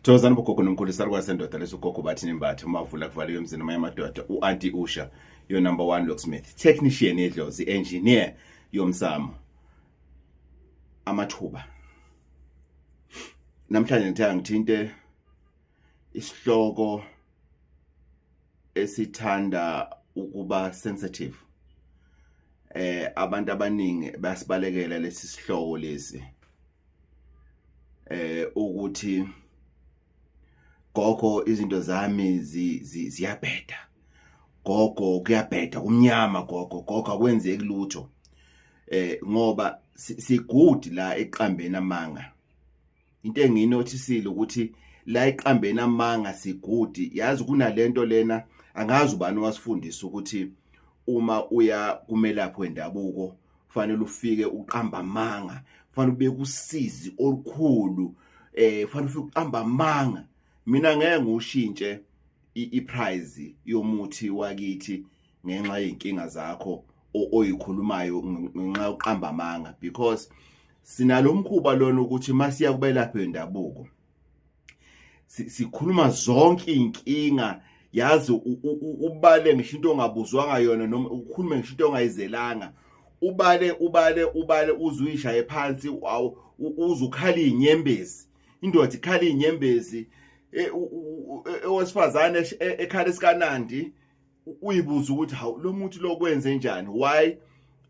Thokozani bogogo nomkhulu, salukazi sendoda leso, gogo bathi nembathe umavula kuvaliwe emzini uma yamadoda, u-anti Usha, your number one locksmith technician yedlozi, engineer yomsamo. Amathuba namhlanje ngithe ngithinte isihloko esithanda ukuba sensitive. Abantu abaningi bayasibalekela lesi sihloko lesi, ukuthi gogo, izinto zami ziyabheda gogo, kuyabheda, kumnyama gogo, gogo akwenzeki lutho, ngoba si-good la eqambeni amanga. Into engiyinothisile ukuthi la eqambeni amanga si-good. Yazi kunalento lena, angazi ubani wasifundisa ukuthi uma uya kumelaphi wendabuko kufanele ufike uqamba amanga, kufanele ubeke usizi olukhulu, kufanele ufike uqamba amanga. Mina ngeke ngiwushintshe iprice yomuthi wakithi ngenxa yey'nkinga zakho oyikhulumayo, ngenxa yokuqamba amanga, because sinalo mkhuba lona ukuthi masiya kubelaphi wendabuko sikhuluma zonke iy'nkinga. Yazi ubale ngisho into ongabuzwanga yona, noma ukhulume ngisho into ongayizelanga, ubale, ubale, ubale uze uyishaye phansi, uze ukhala iy'nyembezi. Indoda ikhala iy'nyembezi, owesifazane ekhala esikanandi. Uyibuza ukuthi hawu, lo muntu lokwenze njani? Why?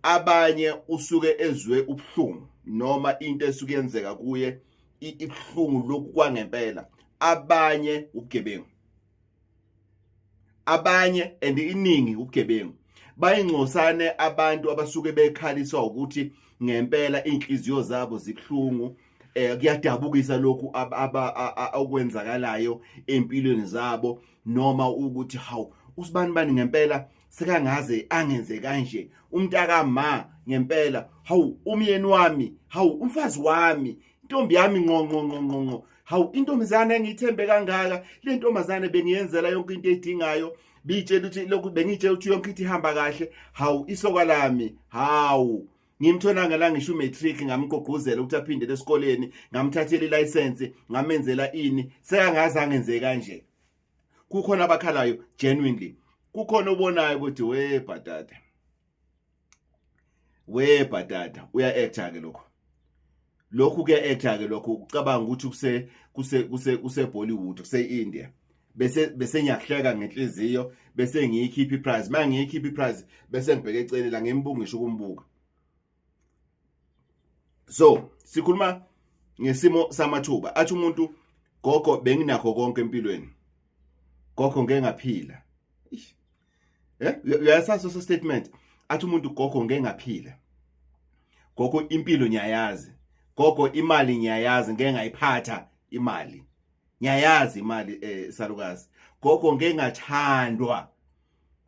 Abanye usuke ezwe ubuhlungu noma into esuke yenzeka kuye ibuhlungu lokhu kwangempela. Abanye ubugebengu, abanye and iningi ubugebengu. Bayingcosane abantu abasuke bekhaliswa ukuthi ngempela inhliziyo zabo zibhlungu, kuyadabukisa lokhu okwenzakalayo empilweni zabo, noma ukuthi hawu, usibani bani ngempela sekangaze angenze kanje, umntaka ma ngempela, hawu, umyeni wami, hawu, umfazi wami, intombi yami, nqo nqo nqo nqo nqo, hawu, intombazane engiyithembe kangaka, le ntombazane bengiyenzela yonke into edingayo, biyitshela ukuthi lokhu, bengiyitshela ukuthi yonke into ihamba kahle, hawu, isoka lami, hawu, ngimtholanga la ngisho umatric, ngamgqugquzela ukuthi aphindele esikoleni, ngamthathela ilicense, ngamenzela ini, sekangaze angenze kanje. Kukhona abakhalayo genuinely, kukhona obonayo ukuthi we bhatata, we bhatata, uya-acta ke lokho, lokhu kuya-acta ke lokhu, ucabanga ukuthi kuse kuse kuse kuse Bollywood, kuse India. Bese ngiyahleka ngenhliziyo, bese ngiyikhipha iprice. Manje ngiyikhipha iprice, bese ngibheke eceleni la, ngimbuka ngisho ukumbuka. So sikhuluma ngesimo samathuba. Athi umuntu, gogo, benginakho konke empilweni, gogo, ngeke ngaphila. Uyasaso so statement? Athi umuntu, gogo, ngeke ngaphila, gogo, impilo ngiyayazi, gogo, imali ngiyayazi, ngeke ngayiphatha imali, ngiyayazi imali, salukazi, gogo, ngeke ngathandwa.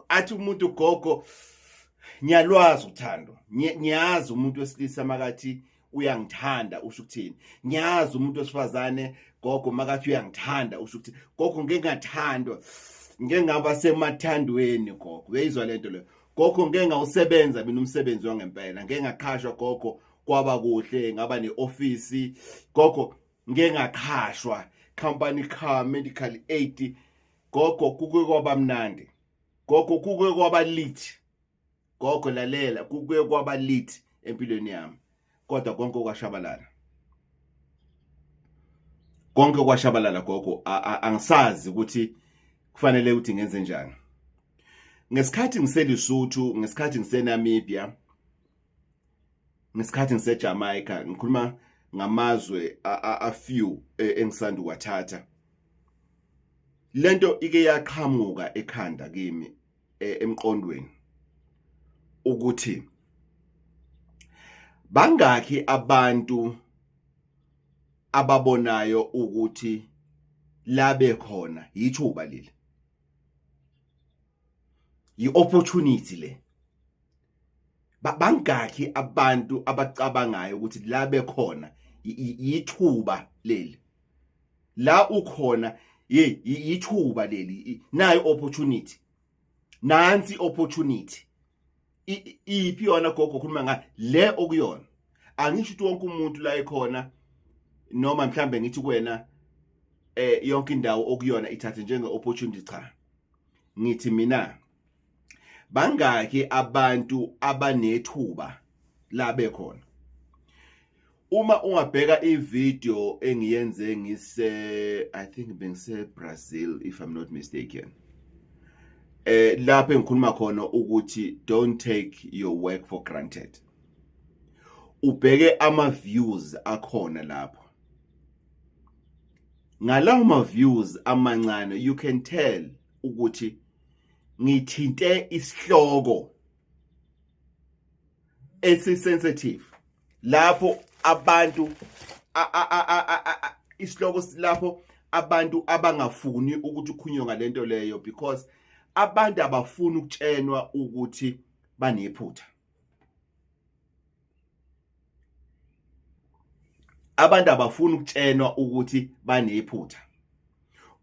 Athi umuntu, gogo, ngiyalwazi uthando, ngiyazi umuntu wesilisa makathi uyangithanda usho ukuthini, ngiyazi umuntu wesifazane, gogo, makathi uyangithanda usho ukuthi, gogo, ngeke ngathandwa, ngeke ngaba semathandweni, gogo. Uyayizwa lento leyo? Gogo, ngeke ngawusebenza mina umsebenzi wangempela, ngeke ngaqhashwa, gogo, kwaba kuhle, ngaba neoffice, gogo, ngeke ngaqhashwa, company car, medical aid, gogo, kuke kwaba mnandi, gogo, kuke kwaba lit, gogo, lalela, kuke kwaba lit empilweni yami, kodwa konke kwashabalala, konke kwashabalala, gogo, angisazi ukuthi kufanele ukuthi ngenze njani. Ngesikhathi ngiseLesotho, ngesikhathi ngiseNamibia, ngesikhathi ngiseJamaica, ngikhuluma ngamazwe a few engisanda ukwathatha, lento ike yaqhamuka ekhanda kimi, emqondweni, ukuthi bangakhi abantu ababonayo ukuthi labe khona yithuba leli, yi-opportunity le. Bangakhi abantu abacabangayo ukuthi la bekhona yithuba leli, la ukhona ye yithuba leli, nayo opportunity, nansi opportunity. Iphi yona, gogo? Khuluma nga le okuyona. Angisho ukuthi wonke umuntu la ekhona, noma mhlambe ngithi kuwena Yonke indawo okuyona ithathe njenge opportunity. Cha, ngithi mina bangaki abantu abanethuba la bekhona. Uma ungabheka ivideo engiyenze ngise, I think bengise Brazil if I'm not mistaken, lapho engikhuluma khona ukuthi don't take your work for granted, ubheke ama views akhona lapho. Ngalawo ma views amancane you can tell ukuthi ngithinte isihloko esi-sensitive lapho abantu, isihloko lapho abantu abangafuni ukuthi ukhulunywe ngalento leyo, because abantu abafuni ukutshenwa ukuthi banephutha. Abantu abafuni ukutshenwa ukuthi banephutha.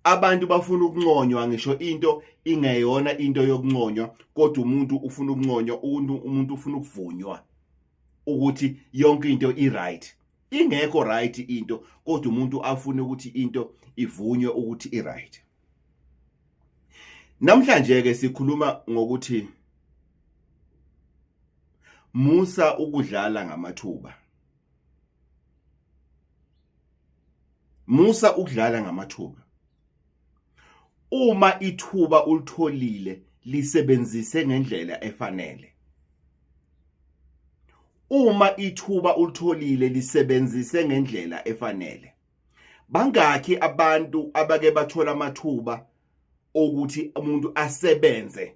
Abantu bafuna ukunconywa ngisho into ingeyona into yokunconywa, kodwa umuntu ufuna ukunconywa, umuntu ufuna ukuvunywa ukuthi yonke into i-right, ingekho right into, kodwa umuntu afune ukuthi into ivunywe ukuthi i-right. Namhlanje ke sikhuluma ngokuthi musa ukudlala ngamathuba, musa ukudlala ngamathuba. Uma ithuba ulitholile, lisebenzise ngendlela efanele. Uma ithuba ulitholile, lisebenzise ngendlela efanele. Bangakhi abantu abake bathola amathuba okuthi umuntu asebenze,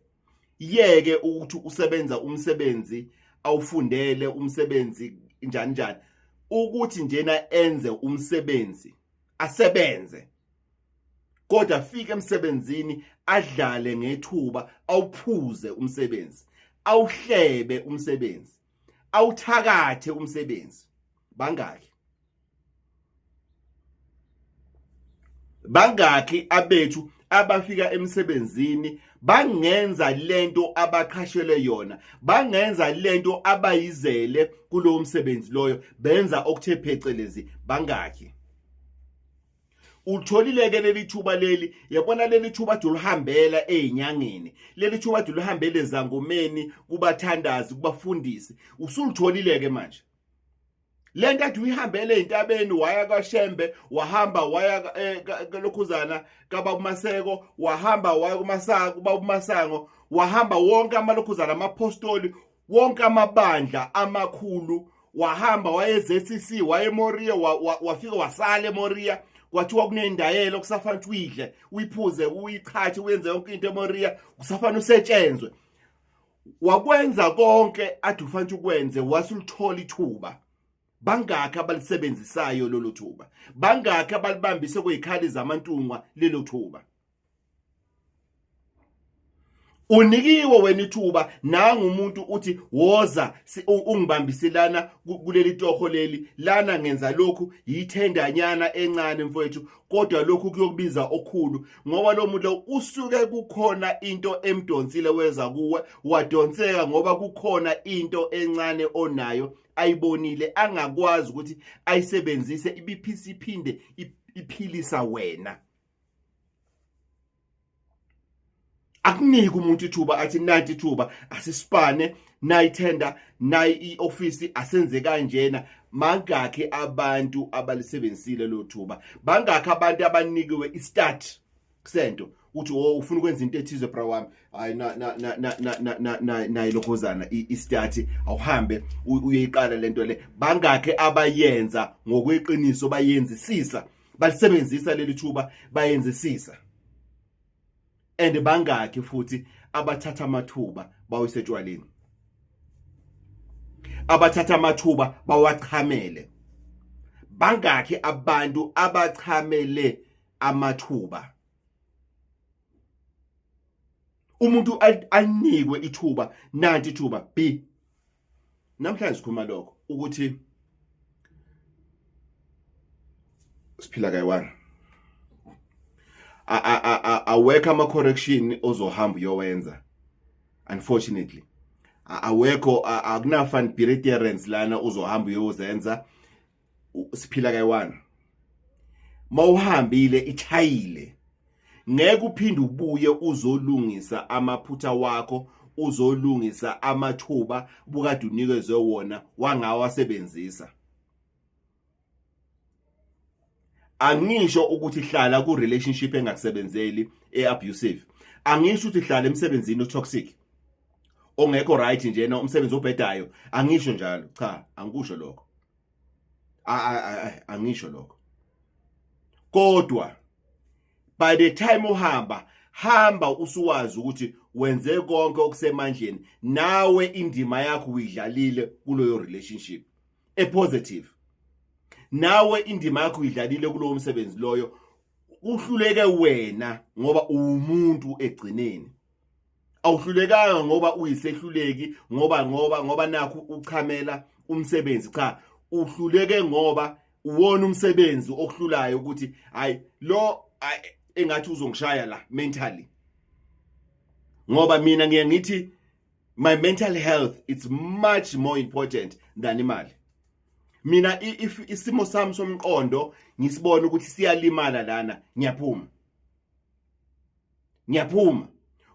yeke ukuthi usebenza umsebenzi awufundele umsebenzi njani njani, ukuthi njena enze umsebenzi, asebenze, kodwa afike emsebenzini adlale ngethuba, awuphuze umsebenzi, awuhlebe umsebenzi, awuthakathe umsebenzi? Bangaki, bangaki abethu abafika emsebenzini bangenza lento abaqhashelwe yona, bangenza lento abayizele kulowo msebenzi loyo, benza okuthe phecelezi? Bangaki? Utholile ke leli thuba leli, yabona leli thuba ade ulihambela ezinyangeni, leli thuba ade ulihambele ezangomeni, kubathandazi, kubafundisi, usulitholile ke manje. Lento athi uyihambele ezintabeni, waya kwaShembe, wahamba waya lokhuzana kababa Maseko, wahamba waya kuMasako, kubaba Masango, wahamba wonke amalokhuzana amapostoli, wonke amabandla amakhulu, wahamba waye ZCC, waye Moria, wafika wasala eMoria, kwathiwa kunendayelo kusafanele ukuthi uyidle, uyiphuze, uyichathe, uyenze yonke into eMoria, kusafanele usetshenzwe. Wakwenza konke ade ufanele ukwenze, wasulithola ithuba. Bangakhi abalisebenzisayo lolo thuba? Bangakhi abalibambise kwezikhali zamantungwa lelo thuba? Unikiwe wena ithuba, nanga umuntu uthi woza ungibambiselana kuleli toho leli lana, ngenza lokhu, yithendanyana encane mfowethu, kodwa lokhu kuyokubiza okukhulu, ngoba lo muntu lo usuke kukhona into emdonsile, weza kuwe wadonseka ngoba kukhona into encane onayo ayibonile angakwazi ukuthi ayisebenzise ibiphisi iphinde iphilisa wena. Akunike umuntu ithuba, athi nanti ithuba, asisipane nayithenda nayi iofisi, asenze kanjena. Mangakhi abantu abalisebenzisile lo thuba? Bangakhi abantu abanikiwe istart sento uthi, oh, ufuna ukwenza into ethize bra wami, hayi, na na na na na na na na nayi lokhozana istart, awuhambe uyeyiqala lento le. Bangakhi abayenza ngokweqiniso, bayenzisisa, balisebenzisa leli thuba, bayenzisisa? And bangakhi futhi abathatha amathuba bawisetshwaleni, abathatha amathuba bawachamele? Bangakhi abantu abachamele amathuba? Umuntu anikwe ithuba, nanti ithuba b. Namhlanje sikhuluma lokho ukuthi siphila kayi-one, awekho ama-correction ozohamba uyowenza, unfortunately awekho, akuna-fun lana uzohamba uyozenza. Siphila kayi-one. Mawuhambile ichayile, ngeke uphinde ubuye uzolungisa amaphutha wakho, uzolungisa amathuba bukade unikezwe wona wangawasebenzisa. Angisho ukuthi hlala ku relationship engakusebenzeli, e-abusive. Angisho ukuthi hlala emsebenzini o-toxic, ongekho right njena, umsebenzi obhedayo. Angisho njalo, cha, angikusho lokho, angisho lokho. Kodwa by the time uhamba, hamba usuwazi ukuthi wenze konke okusemandleni, nawe indima yakho uyidlalile kuloyo relationship epositive, nawe indima yakho uyidlalile kulowo msebenzi loyo. Uhluleke wena ngoba uwumuntu egcineni, awuhlulekanga ngoba uyisehluleki, ngoba nakho uchamela umsebenzi. Cha, uhluleke ngoba uwona umsebenzi okuhlulayo ukuthi hayi, lo engathi uzongishaya la mentally, ngoba mina ngiye ngithi my mental health, it's much more important than imali. Mina if isimo sami somqondo ngisibona ukuthi siyalimala lana, ngiyaphuma, ngiyaphuma,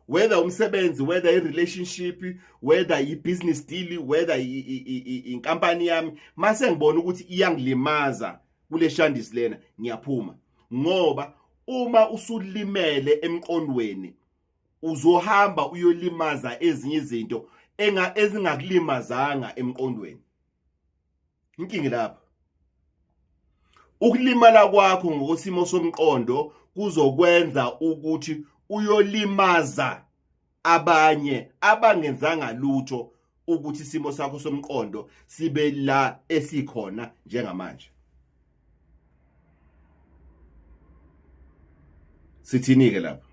whether umsebenzi, whether i-relationship, whether i-business deal, whether inkampani yami. Mase ngibona ukuthi iyangilimaza kule shandisi lena, ngiyaphuma, ngoba uma usulimele emqondweni uzohamba uyolimaza ezinye izinto ezingakulimazanga emqondweni. Inkingi lapha, ukulimala kwakho ngokosimo somqondo kuzokwenza ukuthi uyolimaza abanye abangenzanga lutho ukuthi isimo sakho somqondo sibe la esikhona njengamanje. Sithini ke lapha?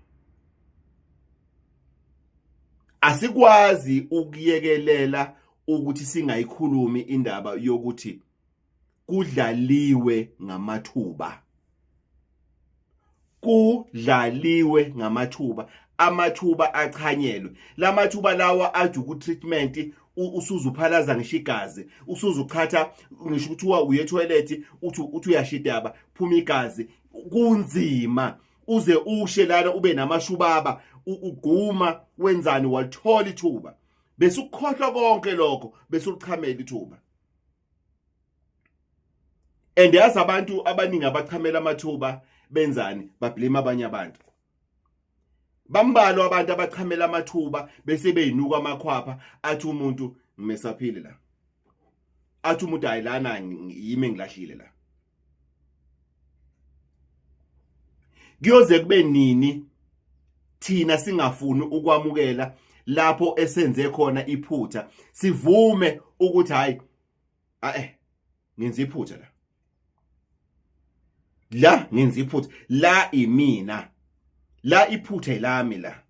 Asikwazi ukuyekelela ukuthi singayikhulumi indaba yokuthi kudlaliwe ngamathuba, kudlaliwe ngamathuba, amathuba achanyelwe. Lamathuba lawa aje ku treatment, usuzuphalaza ngisho igazi, usuzuchatha ngisho kuthiwa uye toilet, uthi uyashidaba, phuma igazi, kunzima, uze ushe lana, ube namashubaba, ugquma wenzani, walithola ithuba, bese ukukhohlwa konke lokho, bese ulichamela ithuba. And yazi, abantu abaningi abachamela amathuba benzani? Bablame abanye abantu. Bambalwa abantu abachamela amathuba bese beyinuka amakhwapha, athi umuntu ngimesaphile la, athi umuntu hayi, lana yimi engilahlile la. Kuyoze kube nini thina singafuni ukwamukela lapho esenze khona iphutha, sivume ukuthi hayi, eh ngenza iphutha la, la ngenza iphutha la, imina la, iphutha lami la?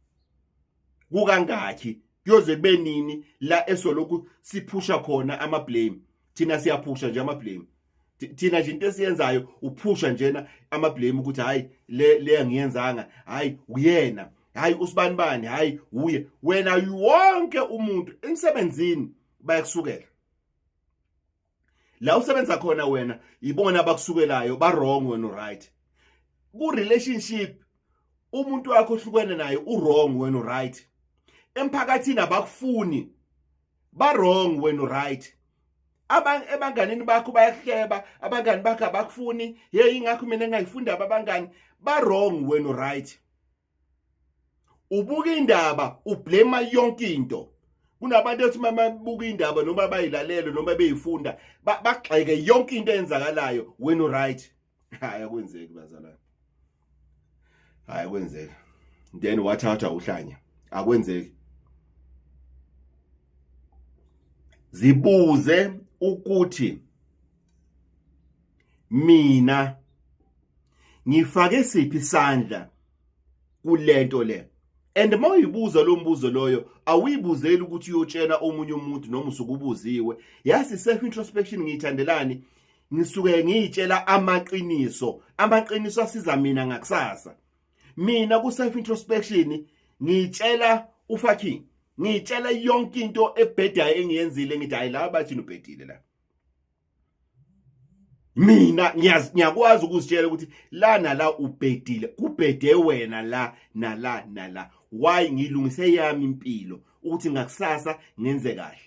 Kukangakhi, kuyoze kube nini la esolokhu siphusha khona ama blame? Thina siyaphusha nje ama blame. Thina nje into esiyenzayo uphusha njena ama blame ukuthi hayi, le angiyenzanga, hayi uyena, hayi usibani bani, hayi uye wena. Wonke umuntu emsebenzini bayakusukela la usebenza khona wena, ibona abakusukelayo, ba wrong, wena right. Ku relationship umuntu wakho ohlukene naye u wrong, wena right. Emphakathini abakufuni, ba wrong, wena right. Abanganini bakho bayakuhleba, abangani bakho abakufuni. Hey, ingakho mina engayifunda abangani, ba wrong, wena right. Ubuka indaba, ublame yonke into. Kunabantu ethi uma buka indaba noma bayilalele noma beyifunda, bagxeke yonke into eyenzakalayo, wena right. Hayi, akwenzeki bazalwane, hayi, akwenzeki. Then wathatha uhlanya, akwenzeki. Zibuze ukuthi mina ngifake siphi isandla kulento le. And uma uyibuza lo mbuzo loyo, awuyibuzeli ukuthi uyotshela omunye umuntu noma usukubuziwe. Yazi, self introspection ngiyithandelani? Ngisuke ngiyitshela amaqiniso, amaqiniso asiza mina ngakusasa. Mina ku self introspection ngiyitshela ufucking, ngiyitshela yonke into ebhedayo engiyenzile, ngithi hayi, la bathi ubhedile la. Mina ngiyakwazi ukuzitshela ukuthi la nala ubhedile, kubhede wena la nala nala. Why ngilungise yami impilo ukuthi ngakusasa ngenze kahle.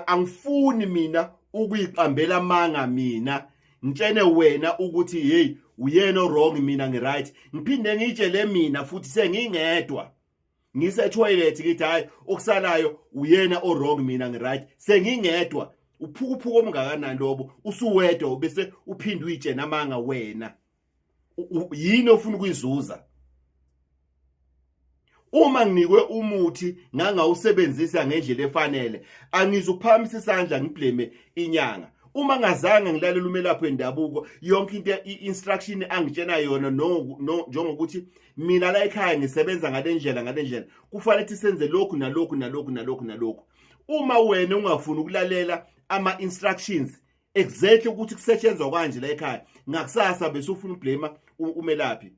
Angifuni mina ukuyiqambela amanga, mina ngitshene wena ukuthi hey, uyena wrong, mina ngiright. Ngiphinde ngitshele mina futhi sengingedwa ngise toilet, ngithi hayi, okusalayo uyena o wrong, mina ngiright, sengingedwa. Uphukuphuka omngakanani lobo usuwedwa bese uphinde uyitshena amanga wena? Yini ofuna ukuyizuza? Uma nginikwe umuthi ngangawusebenzisa ngendlela efanele, angizuphakamisa isandla ngiblame inyanga. Uma ngazange ngilalela umelaphi wendabuko yonke into, i-instruction angitshena yona, no, njengokuthi mina la ekhaya ngisebenza ngale ndlela, ngale ndlela, kufanele ukuthi senze lokhu nalokhu nalokhu nalokhu nalokhu. Uma wena ungafuni ukulalela ama-instructions exactly ukuthi kusetshenzwa kanje la ekhaya, ngakusasa bese ufuna ublame umelaphi,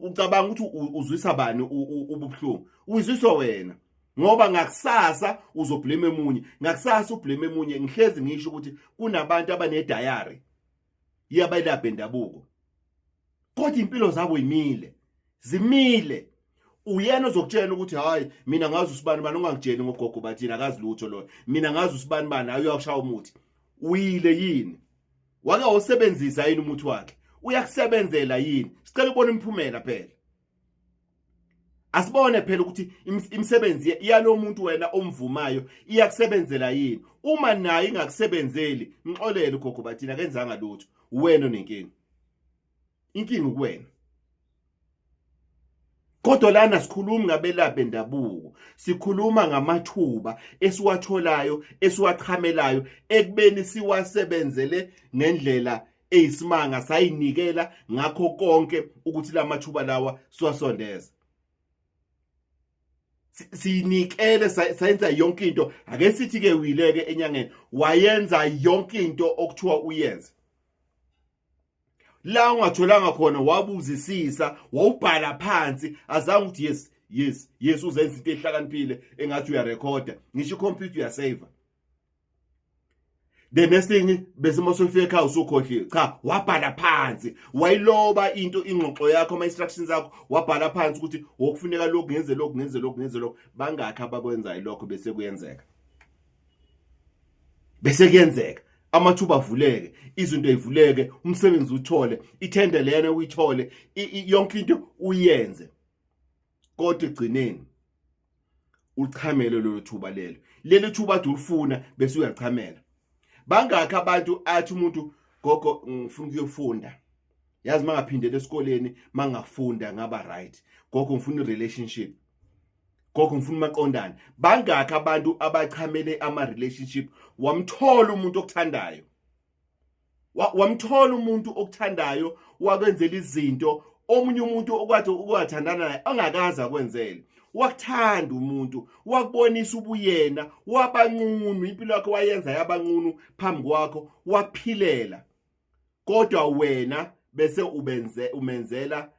ucabanga ukuthi uzwisa bani ubuhlungu? Uyizwiswa wena, ngoba ngakusasa uzoblame emunye, ngakusasa ublame emunye. Ngihlezi ngisho ukuthi kunabantu abanedayari yabalaphi endabuko, kodwa impilo zabo imile, zimile. Uyena ozokutshela ukuthi hayi, mina ngazi usibani bani, ungangitsheli ngogogo bathina, akazi lutho lo, mina ngazi usibani bani, hayi, uyakushaya umuthi. Uyile yini? Wake wawusebenzisa yini umuthi wakhe? Uyakusebenzela yini? Sicela ubone imiphumela phela, asibone phela ukuthi imisebenzi yalo muntu wena omvumayo iyakusebenzela yini. Uma naye ingakusebenzeli, mxolele ugogo bathina, akenzanga lutho, wena onenkinga, inkinga kuwena. Kodwa lana sikhuluma ngabelaphi bendabuko, sikhuluma ngamathuba esiwatholayo, esiwachamelayo ekubeni siwasebenzele ngendlela eyisimanga, sayinikela ngakho konke ukuthi lamathuba lawa siwasondeze, siyinikele, sayenza yonke into. Ake sithi ke uyileke enyangeni, wayenza yonke into okuthiwa uyenze, la ungatholanga khona wabuzisisa, wawubhala phansi, azange ukuthi yes, yes, yes, uzenza into ehlakaniphile engathi uyarekhoda, ngisho ikhompyutha uyasave. The next thing bese masofika ekhaya usukhohliwe. Cha, wabhala phansi, wayiloba into, ingxoxo yakho, ama instructions akho, wabhala phansi ukuthi okufuneka lokhu, ngenze lokhu, ngenze lokhu, ngenze lokhu. Bangakhi abakwenzayo lokho bese kuyenzeka? Bese kuyenzeka, amathuba avuleke, izinto ezivuleke, umsebenzi uthole, ithende lena uyithole, yonke into uyenze, kodwa egcineni uchamele lelo thuba lelo, leli thuba ade ulifuna bese uyachamela. Bangakhi abantu athi umuntu, "Gogo, ngifuna ukuyofunda, yazi mangaphindela esikoleni, mangafunda ngaba right. Gogo, ngifuna i-relationship. Gogo, ngifuna umaqondane." Bangakhi abantu abachamele ama relationship? Wamthola umuntu okuthandayo, wamthola umuntu okuthandayo, wakwenzela izinto omunye umuntu okwathi ukwathandana naye angakaze akwenzele. Wakuthanda umuntu, wakubonisa ubuyena, wabanqunu impilo yakho, wayenza yabanqunu phambi kwakho, waphilela, kodwa wena bese ubenze umenzela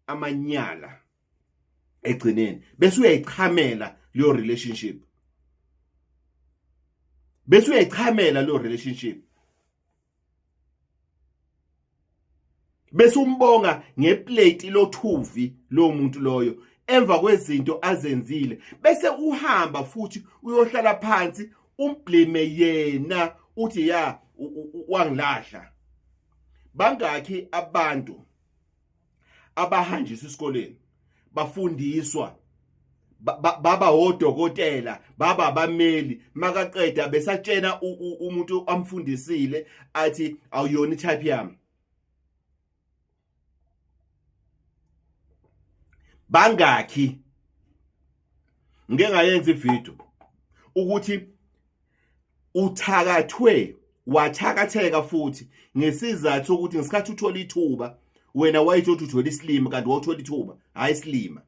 amanyala egcineni, bese uyayichamela leyo relationship, bese uyayichamela leyo relationship, bese umbonga ngeplate lothuvi lo muntu loyo emva kwezinto azenzile, bese uhamba futhi uyohlala phansi umblame yena, uthi ya, wangilahla. Bangakhi abantu abahanjiswa esikoleni, bafundiswa, baba odokotela, baba abameli, makaqeda besatshena umuntu amfundisile athi, "Awuyona itype yami"? Bangakhi? Ngike ngayenza ivideo ukuthi uthakathwe, wathakatheka futhi ngesizathu sokuthi ngesikhathi uthola ithuba wena wayithola ukuthi uthola isilima, kanti wawuthola ithuba, hayi isilima.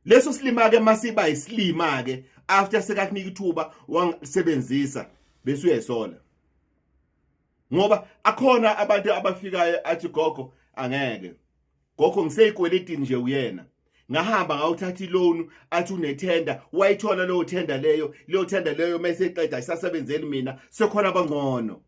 Leso silima ke masiba isilima ke after sekakunika ithuba, wangisebenzisa, bese uyayisola, ngoba akhona abantu abafikayo athi, "Gogo, angeke, gogo, ngiseyikweletini nje uyena." Ngahamba ngawuthatha iloan, athi unethenda, wayithola leyo tender leyo. Leyo tender leyo mase iqeda isasebenzeli mina, sekhona abangcono.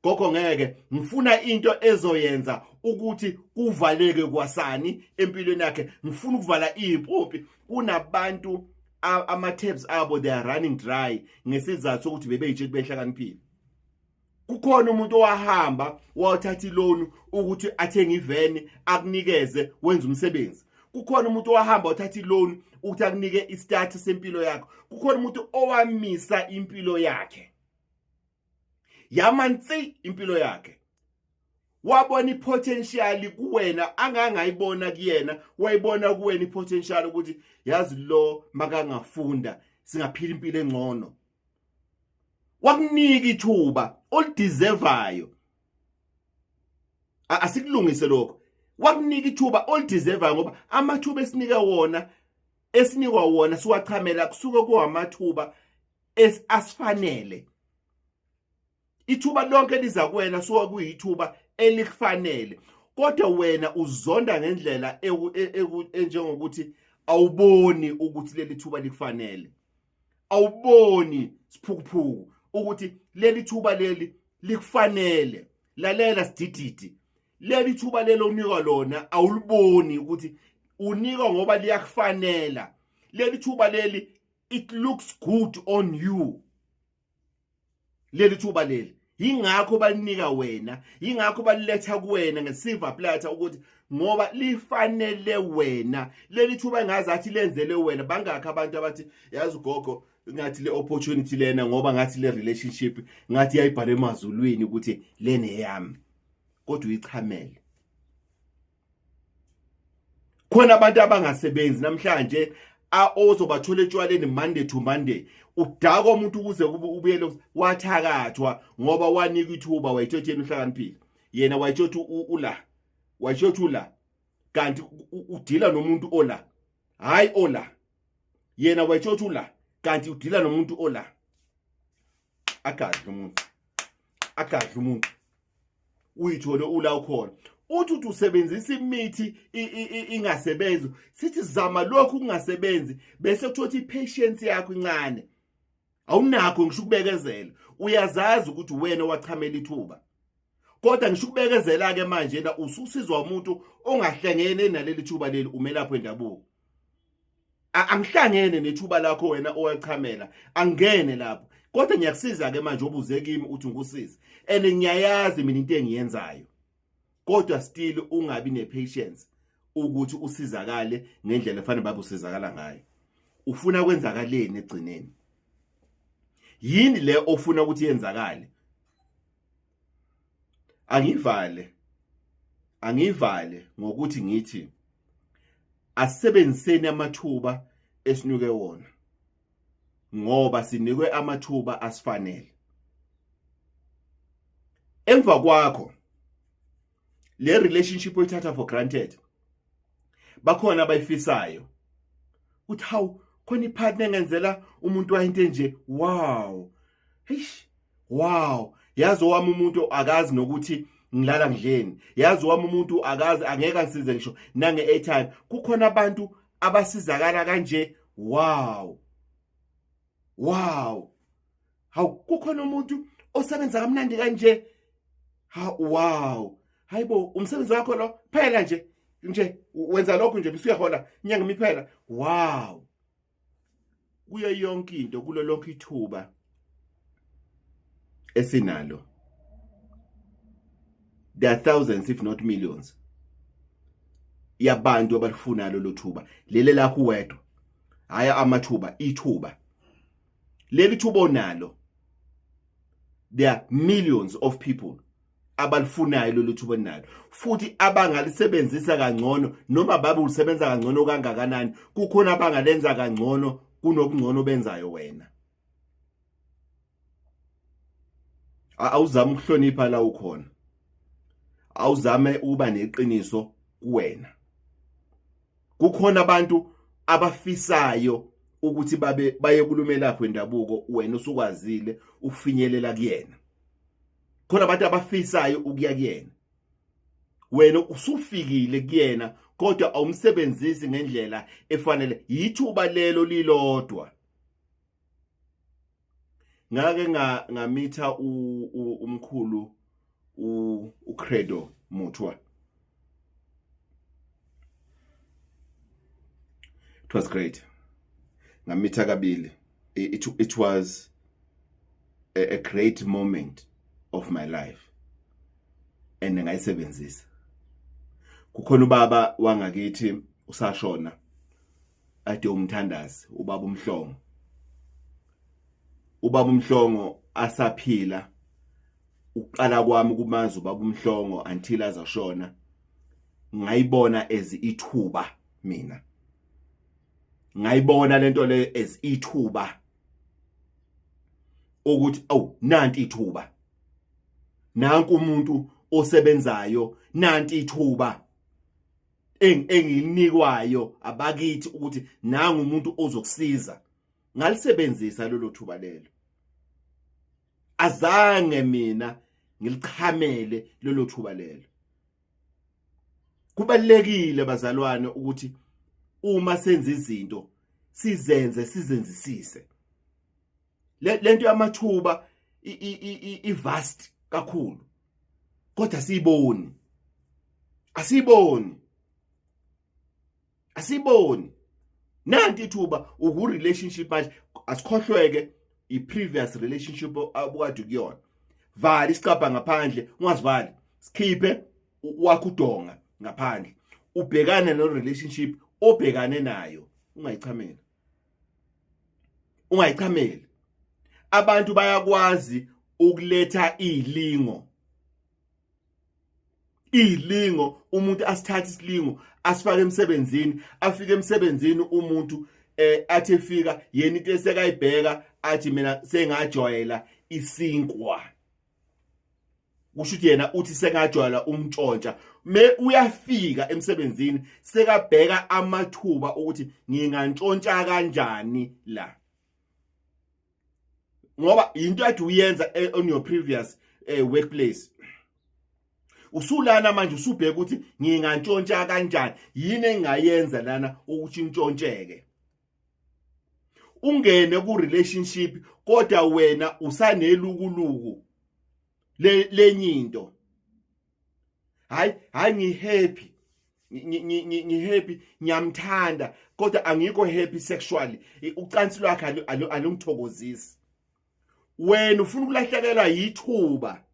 Gogo, ngeke, ngifuna into ezoyenza ukuthi kuvaleke kwasani empilweni yakhe. Ngifuna ukuvala izimpompi. Kunabantu ama-tabs abo, they are running dry ngesizathu sokuthi bebeyitshela behlakaniphile. Kukhona umuntu owahamba wawuthatha iloan ukuthi athenge iveni, akunikeze wenza umsebenzi. Kukhona umuntu owahamba wathatha iloan ukuthi akunike istart sempilo yakho. Kukhona umuntu owamisa impilo yakhe yamansi, impilo yakhe, wabona ipotential kuwena angangayibona kuyena, wayibona kuwena ipotential ukuthi yazi lo makangafunda singaphila impilo engcono. Wakunika ithuba olideservayo. Asikulungise lokho. Wakunika ithuba olideservayo, ngoba amathuba esinika wona, esinikwa wona, siwachamela, kusuke kuwamathuba asifanele. Ithuba lonke liza kuwena suka kuyithuba elikufanele, kodwa wena uzonda ngendlela enjengokuthi awuboni ukuthi leli thuba likufanele. Awuboni, siphukuphuku, ukuthi leli thuba leli likufanele. Lalela, sidididi, leli thuba lelo unikwa lona, awuliboni ukuthi unikwa ngoba liyakufanela leli thuba leli. It looks good on you leli thuba leli, yingakho balinika wena, yingakho baliletha kuwena ngesilver platter, ukuthi ngoba lifanele wena leli thuba, engazathi lenzele wena. Bangakho abantu abathi, yazi ugogo, ngathi le opportunity lena, ngoba ngathi le relationship ngathi yayibhalwe emazulwini ukuthi lene yami, kodwa uyichamele. Khona abantu abangasebenzi namhlanje ozobathola etshwaleni Monday to Monday. Udakwa umuntu ukuze kube ubuyele wathakathwa, ngoba wanika ithuba, wayitshotsheni uhlakaniphile yena, wayitshothi ula, wayitshothi ula, kanti udila nomuntu ola, hayi ola. Yena wayitshothi ula, kanti udila nomuntu ola. Agadle umuntu, agadle umuntu, uyithole ula ukhona. Uthi usebenzisa imithi ingasebenzi, sithi zama lokhu kungasebenzi, bese kuthiwa i-patience yakho incane, awunakho ngisho ukubekezela. Uyazazi ukuthi wena wachamela ithuba, kodwa ngisho ukubekezela ke manje na ususizwa umuntu ongahlangene naleli thuba leli, umelaphi wendabuko. Angihlangene nethuba lakho wena owachamela, angene lapho, kodwa ngiyakusiza ke manje obuze kimi uthi ngikusize, and ngiyayazi mina into engiyenzayo, kodwa still ungabi nepatience ukuthi usizakale ngendlela efanele babe usizakala ngayo. Ufuna kwenzakaleni egcineni? Yini le ofuna ukuthi yenzakale? Angivale ngokuthi ngithi asebenziseni amathuba esinuke wona, ngoba sinikwe amathuba asifanele. Emva kwakho le relationship oyithatha for granted, bakhona abayifisayo uthi hawu, khona ipartner engenzela umuntu wayinto enje. Wow, eish, wow, yazi owami umuntu akazi nokuthi ngilala ngidleni, yazi owami umuntu akazi, angeke angisize ngisho nange airtime. Kukhona abantu abasizakala kanje. Wow, wow, hawu, kukhona umuntu osebenza kamnandi kanje. Ha, wow, hayibo, umsebenzi wakho lo phela nje nje wenza lokho nje bese uyahola inyanga imiphela. Wow, kuyo yonke into, kulo lonke ithuba esinalo, there are thousands if not millions yabantu abalifunayo lelo thuba lele lakho wedwa. Hhayi amathuba, ithuba leli thuba onalo, there are millions of people abalifunayo lolu thuba onalo, futhi abangalisebenzisa kangcono. Noma babe ulisebenza kangcono kangakanani, kukhona abangalenza kangcono kunokungcono benzayo wena. Awuzame ukuhlonipha la ukhona, awuzame ukuba neqiniso kuwena. Kukhona abantu abafisayo ukuthi babe baye kulumelaphi wendabuko, wena usukwazile ukufinyelela kuyena. Khona abantu abafisayo ukuya kuyena. Wena usufikile kuyena kodwa awumsebenzisi ngendlela efanele. Yithuba lelo lilodwa. Ngake ngamitha umkhulu uCredo Muthwa. It was great. Ngamitha kabili. It was a great moment of my life and ngayisebenzisa. Kukhona ubaba wangakithi usashona ade umthandazi, ubaba uMhlongo. Ubaba uMhlongo asaphila, ukuqala kwami ukumazi ubaba uMhlongo until azashona, ngayibona as ithuba mina. Ngayibona lento le as ithuba ukuthi awu, nanti ithuba, nanku umuntu osebenzayo, nanti ithuba engilinikwayo abakithi ukuthi nangu umuntu ozokusiza. Ngalisebenzisa lelo thuba lelo. Azange mina ngilichamele lelo thuba lelo. Kubalekile bazalwane ukuthi uma senza izinto sizenze sizenzisise. Lento yamathuba i vast kakhulu, kodwa siyiboni, asiyiboni, asiboni. Nanti ithuba uku relationship manje, asikhohlweke i previous relationship abukade kuyona. Vala isicabha ngaphandle, ungazivali, sikhiphe wakho udonga ngaphandle, ubhekane no relationship obhekane nayo. Ungayichameli, ungayichameli. Abantu bayakwazi ukuletha izilingo, izilingo. Umuntu asithathe isilingo asifake emsebenzini, afike emsebenzini umuntu athi efika yena into esekayibheka athi mina sengajwayela isinkwa. Kusho ukuthi yena uthi sengajwayela umntshontsha. Me uyafika emsebenzini sekabheka amathuba ukuthi ngingantshontsha kanjani la, ngoba into ade uyenza on your previous workplace. Usulana manje usubheka ukuthi ngingantshontsha kanjani, yini engayenza lana ukuthi ntshontsheke. Ungene ku relationship kodwa wena usanelukuluku lenye into. Hayi hayi, ngihappy, ngihappy, ngiyamthanda, kodwa angikho happy sexually. Ucansi lwakhe alungithokozisi. Wena ufuna ukulahlekelwa yithuba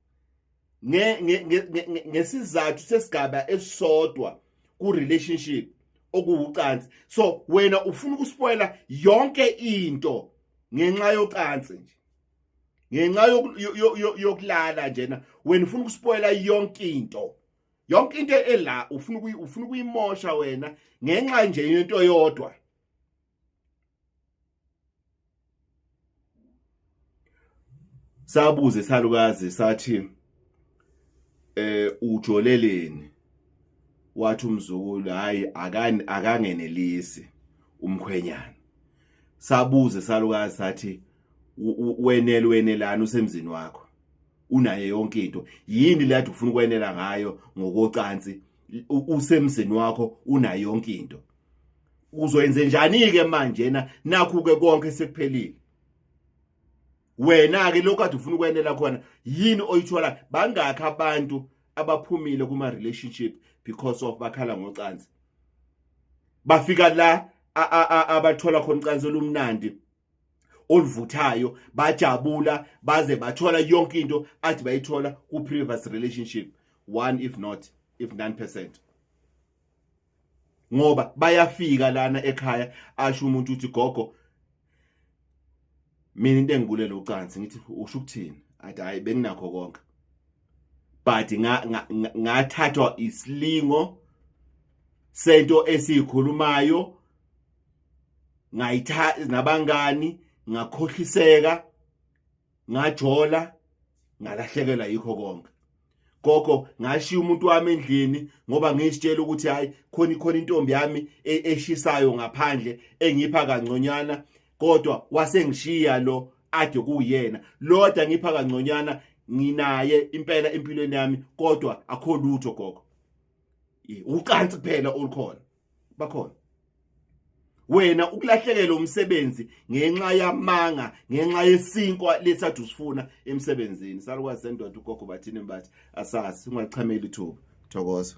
ngesizathu sesigaba esisodwa ku relationship okuwucansi. So wena ufuna ukuspoila yonke into ngenxa yocansi nje, ngenxa yokulala njena. Wena ufuna ukuspoila yonke into, yonke into ela ufuna ukuyimosha wena ngenxa nje yento yodwa. Sabuze salukazi sathi ujoleleni? Wathi umzukulu hayi, akani akangenelisi umkhwenyana. Sabuze salukazi sathi wenele wenelani usemzini wakho, unaye yonke into, yini le ade ufuna ukwenela ngayo ngokocansi? Usemzini wakho unayo yonke into, uzoyenze njani ke manje na nakhu ke konke sekuphelile? Wena ke lokho kade ufuna ukwenela khona, yini oyithola? Bangakhi abantu abaphumile kuma relationship because of bakhala ngocansi? Bafika la abathola khona ucansi olumnandi oluvuthayo, bajabula baze bathola yonke into athi bayithola ku previous relationship. One if not if 9%, ngoba bayafika lana ekhaya asho umuntu uthi gogo, mina into engibulela ucansi. Ngithi usho ukuthini? Athi hayi, benginakho konke, but ngathathwa isilingo sento esikhulumayo, ngayitha nabangani, ngakhohliseka, ngajola, ngalahlekelwa yikho konke gogo. Ngashiya umuntu wami endlini ngoba ngisitshela ukuthi hayi, khona khona intombi yami eshisayo ngaphandle engipha kangconywana, kodwa wasengishiya lo ade kuyena loda ngipha kangconywana. Nginaye impela empilweni yami, kodwa akho lutho gogo. Ucansi kuphela olukhona. Bakhona. Wena ukulahlekela umsebenzi ngenxa yamanga, ngenxa yesinkwa lesathi usifuna emsebenzini. Salukwazi sendoda ugogo bathini mbathi, asazi ungachameli ithuba. Thokoza.